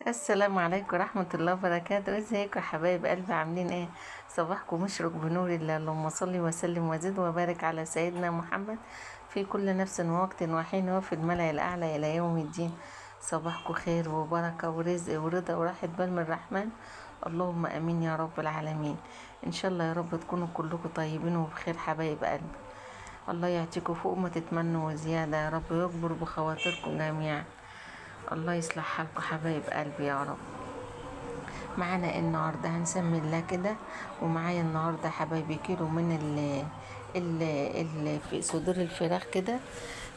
السلام عليكم ورحمة الله وبركاته. ازيكم يا حبايب قلبي؟ عاملين ايه؟ صباحكم مشرق بنور الله. اللهم صل وسلم وزد وبارك على سيدنا محمد في كل نفس ووقت وحين وفي الملأ الأعلى إلى يوم الدين. صباحكم خير وبركة ورزق ورضا وراحة بال من الرحمن. اللهم امين يا رب العالمين. ان شاء الله يا رب تكونوا كلكم طيبين وبخير حبايب قلبي. الله يعطيكم فوق ما تتمنوا وزيادة يا رب، ويكبر بخواطركم جميعا. الله يصلح حالكم حبايب قلبي يا رب. معانا النهارده هنسمي الله كده، ومعايا النهارده حبايبي كيلو من ال ال ال في صدور الفراخ كده.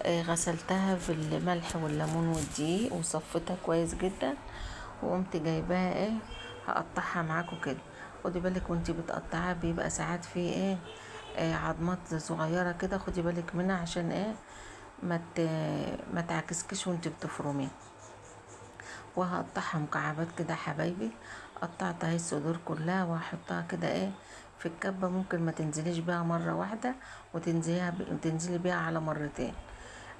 غسلتها بالملح والليمون والدقيق وصفتها كويس جدا، وقمت جايباها ايه هقطعها معاكم كده. خدي بالك وانتي بتقطعها بيبقى ساعات في ايه عظمات صغيرة كده، خدي بالك منها عشان ايه ما تعكسكش وانتي بتفرميها. وهقطعها مكعبات كده حبايبي. قطعت اهي الصدور كلها وهحطها كده ايه في الكبه. ممكن ما تنزليش بيها مرة واحدة وتنزلي بيها على مرتين.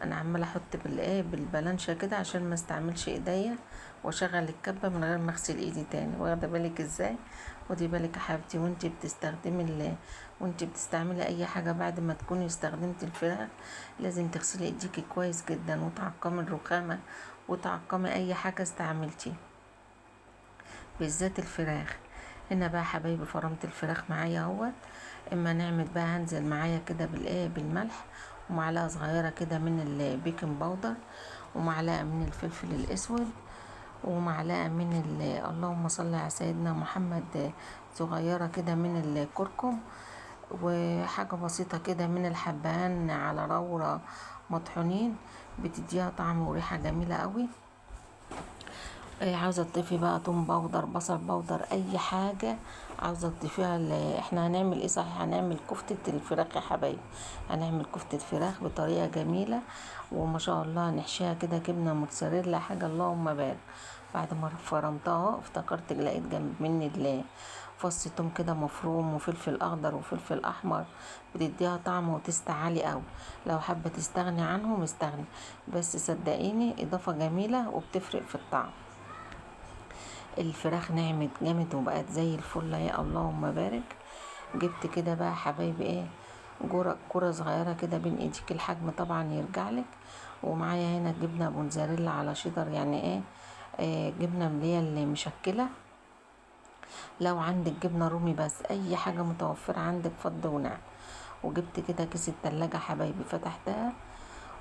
انا عماله احط بالايه بالبلانشه كده عشان ما استعملش ايديا واشغل الكبه من غير ما اغسل ايدي تاني، واخده بالك ازاي؟ خدي بالك يا حبيبتي وانتي بتستخدمي وانتي بتستعملي اي حاجة بعد ما تكوني استخدمتي الفراخ لازم تغسلي ايديكي كويس جدا، وتعقمي الرخامه وتعقمي اي حاجة استعملتي بالذات الفراخ. هنا بقى حبايبي فرمت الفراخ معايا اهوت. اما نعمل بقى هنزل معايا كده بالايه بالملح، ومعلقة صغيرة كده من ال baking powder، ومعلقة من الفلفل الاسود، ومعلقة من اللهم صل على سيدنا محمد صغيرة كده من الكركم، وحاجه بسيطة كده من الحبهان على روره مطحونين، بتديها طعم وريحه جميلة قوي. عاوزه تضيفي بقى توم powder، بصل powder، اي حاجة عاوزه تضيفيها. احنا هنعمل ايه صحيح؟ هنعمل كفته الفراخ يا حبايبي. هنعمل كفته فراخ بطريقة جميلة وما شاء الله، نحشيها كده جبنه موتزاريلا حاجة اللهم بارك. بعد ما فرمتها افتكرت لقيت جنب مني فص توم كده مفروم وفلفل اخضر وفلفل احمر، بتديها طعم و taste عالي قوي. لو حابة تستغني عنهم استغني، بس صدقيني اضافه جميلة وبتفرق في الطعم. الفراخ نعمت جامد وبقت زي الفل يا اللهم بارك. جبت كده بقى حبايبي ايه كرة صغيرة كده بين ايديك، الحجم طبعا يرجع لك. ومعايا هنا جبنة موتزاريلا على شيدر، يعني ايه جبنة اللي هي اللي مشكلة. لو عندك جبنة رومي بس، اي حاجة متوفرة عندك فض ونعم. وجبت كده كيس التلاجة حبايبي فتحتها،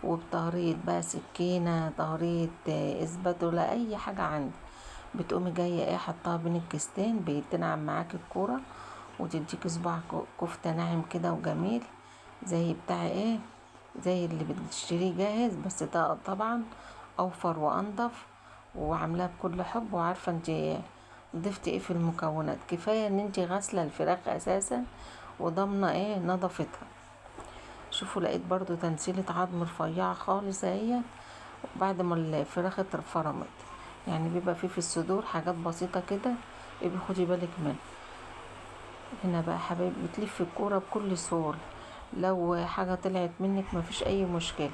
وبطريقة بقى سكينة، طريقة اسباتولا، اي حاجة عندك بتقومي جاية ايه حطها بين الكيستين، بتنعم معاك الكورة وتديك صباع كفته ناعم كده وجميل زي بتاع ايه زي اللي بتشتريه جاهز، بس ده طبعا اوفر وانضف وعاملاه بكل حب، وعارفه انت ضفتي ايه في المكونات. كفاية ان انت غاسله الفراخ اساسا وضامنه ايه نظافتها. شوفوا لقيت برضو تنسيله عظم رفيعة خالص اهي بعد ما الفراخ اتفرمت، يعني بيبقى فيه في الصدور حاجات بسيطة كده يبقى خدي بالك منها. هنا بقى حبايبي بتلف الكورة بكل سهولة، لو حاجة طلعت منك مفيش اي مشكلة.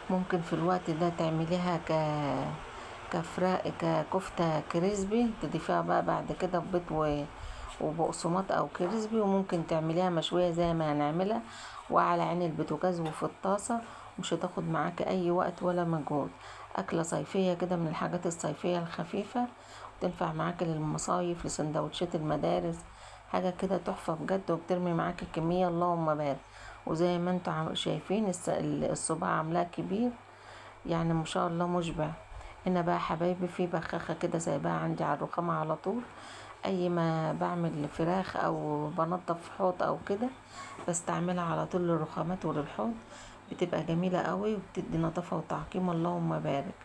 ممكن في الوقت ده تعمليها ككفته crispy، تضيفيها بقى بعد كده بيض وبقسماط او crispy، وممكن تعمليها مشوية زي ما هنعملها وعلى عين البوتاجاز وفي الطاسه، مش هتاخد معاك اي وقت ولا مجهود. اكله صيفية كده من الحاجات الصيفية الخفيفة، وتنفع معاك للمصايف، لسندوتشات المدارس، حاجة كده تحفة بجد، وبترمي معاك الكمية اللهم بارك. وزي ما انتم شايفين الصباع عاملاه كبير، يعني ما شاء الله مشبع. هنا بقى حبايبي في بخاخه كده سايباها عندي على الرخامه على طول، اي ما بعمل فراخ او بنضف حوض او كده بستعملها على طول للرخامات وللحوض، بتبقى جميلة قوي وبتدي نظافة وتعقيم اللهم بارك.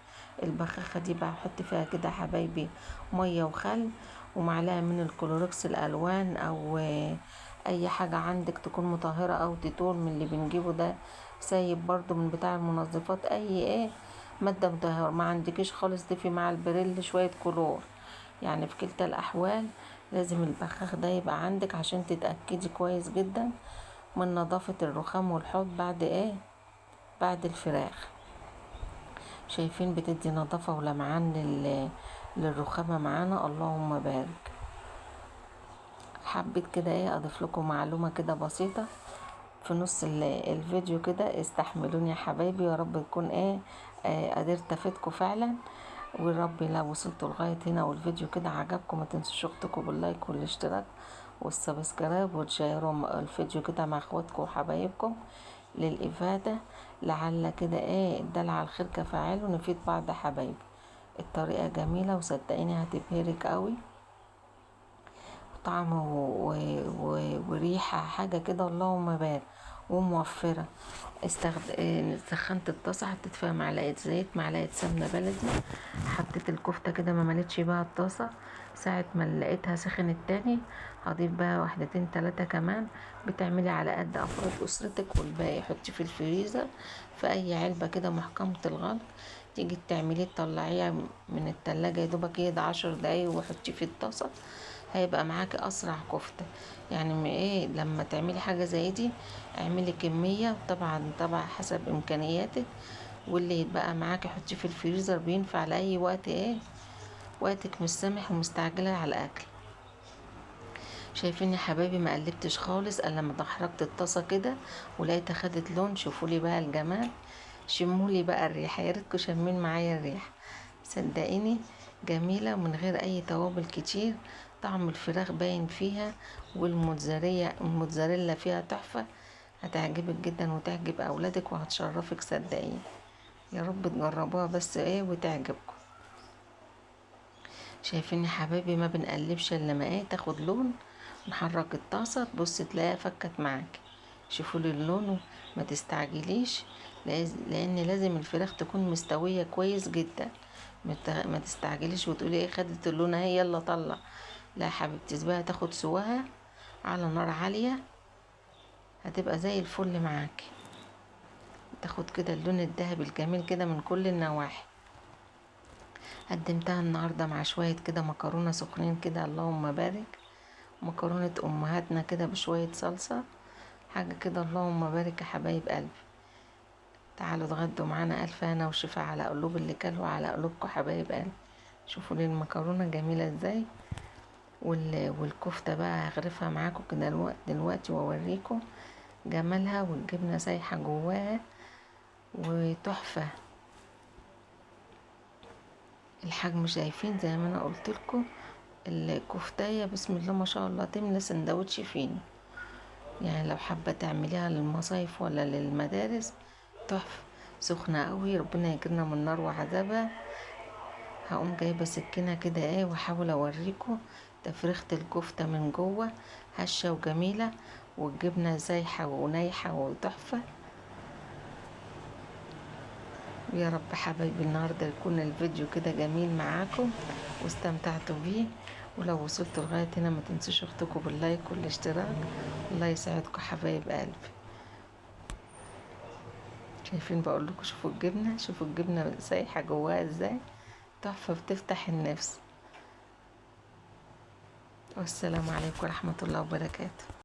البخاخه دي بقى احط فيها كده حبايبي مية وخل ومعلقة من الكلوركس الالوان او اي حاجة عندك تكون مطهرة، او ديتول من اللي بنجيبه ده سايب برضو من بتاع المنظفات، اي ايه مادة مطهرة. ما عندكيش خالص ضيفي مع البريل شوية كلور، يعني في كلتا الاحوال لازم البخاخ ده يبقى عندك عشان تتاكدي كويس جدا من نظافة الرخام والحوض بعد ايه بعد الفراخ. شايفين بتدي نظافة ولمعان للرخامة معانا، اللهم بارك. حبيت كده ايه اضيف لكم معلومة كده بسيطة في نص الفيديو كده، استحملوني يا حبايبي، يا رب يكون ايه قدرت افيدكم فعلا. والرب لو وصلتوا لغاية هنا والفيديو كده عجبكم، ما تنسوش اختكم بال like والاشتراك وال subscribe، وتشيروا الفيديو كده مع اخواتكم وحبايبكم للإفادة، لعل كده ايه الدل على الخير كفاعل ونفيد بعض حبايبي. الطريقة جميلة وصدقيني هتبهرك قوي، طعم وريحة حاجة كده اللهم بارك، وموفرة. سخنت الطاسة، حطيت فيها معلقة زيت، معلقة سمنة بلدي، حطيت الكفتة كده ما ملتش بقى الطاسة. ساعة ما لقيتها سخنت تاني هضيف بقى 1 2 3 كمان. بتعملي على قد افراد اسرتك، والباقي حطيه في الفريزر في اي علبة كده محكمة الغلق. تيجي تعمليه تطلعيها من التلاجة يا دوبك يهدى 10 دقايق وحطيه في الطاسة، هيبقى معاكي اسرع كفتة. يعني ايه لما تعملي حاجة زي دي اعملي كمية طبعا طبعا حسب امكانياتك، واللي يتبقى معاكي حطيه في الفريزر، بينفع لاي وقت ايه وقتك مش سامح ومستعجلة على الاكل. شايفين يا حبايبي ما قلبتش خالص الا لما دحرجت الطاسة كده ولقيتها خدت لون. شوفولي بقى الجمال، شمولي بقى الريحة، يا ريتكم شامين معايا الريحة، صدقيني جميلة ومن غير اي توابل كتير. طعم الفراخ باين فيها، والموتزاريلا فيها تحفة، هتعجبك جدا وتعجب اولادك وهتشرفك صدقيني. يا رب تجربوها بس ايه وتعجبكم. شايفين يا حبايبي ما بنقلبش الا لما ايه تاخد لون، نحرك الطاسة تبص تلاقيها فكت معاك. شوفوا لي اللون، ما تستعجليش لان لازم الفراخ تكون مستوية كويس جدا. ما تستعجليش وتقولي ايه خدت اللون اهي يلا طلع، لا يا حبيبتي سيبها تاخد سواها على نار عالية، هتبقى زي الفل معاكي، تاخد كده اللون الذهبي الجميل كده من كل النواحي. قدمتها النهارده مع شوية كده مكرونة سخنين كده اللهم بارك، مكرونة امهاتنا كده بشوية صلصة، حاجة كده اللهم بارك يا حبايب قلبي. تعالوا اتغدوا معانا، الف هنا وشفا على قلوب اللي كلوا على قلوبكم حبايب قلبي. شوفوا لي المكرونة جميلة ازاي، والكفتة بقى هغرفها معاكم كده دلوقتي واوريكم جمالها، والجبنة سايحة جواها وتحفة. الحجم شايفين زي ما انا قلت لكم الكفتايه بسم الله ما شاء الله تملى سندوتش فين، يعني لو حابة تعمليها للمصايف ولا للمدارس تحفة. سخنة قوي، ربنا يجرنا من النار وعذابها. هقوم جايبه سكينة كده ايه واحاول اوريكم تفريخه الكفتة من جوه، هشه وجميلة، والجبنه سايحه ونايحه وتحفه. ويا رب حبايبي النهارده يكون الفيديو كده جميل معاكم واستمتعتوا بيه. ولو وصلتوا لغاية هنا ما تنسوش اختكم بال like والاشتراك. الله يسعدكم حبايب قلبي. شايفين بقول لكم شوفوا الجبنة، شوفوا الجبنة سايحه جواها ازاي، تحفة بتفتح النفس. والسلام عليكم ورحمة الله وبركاته.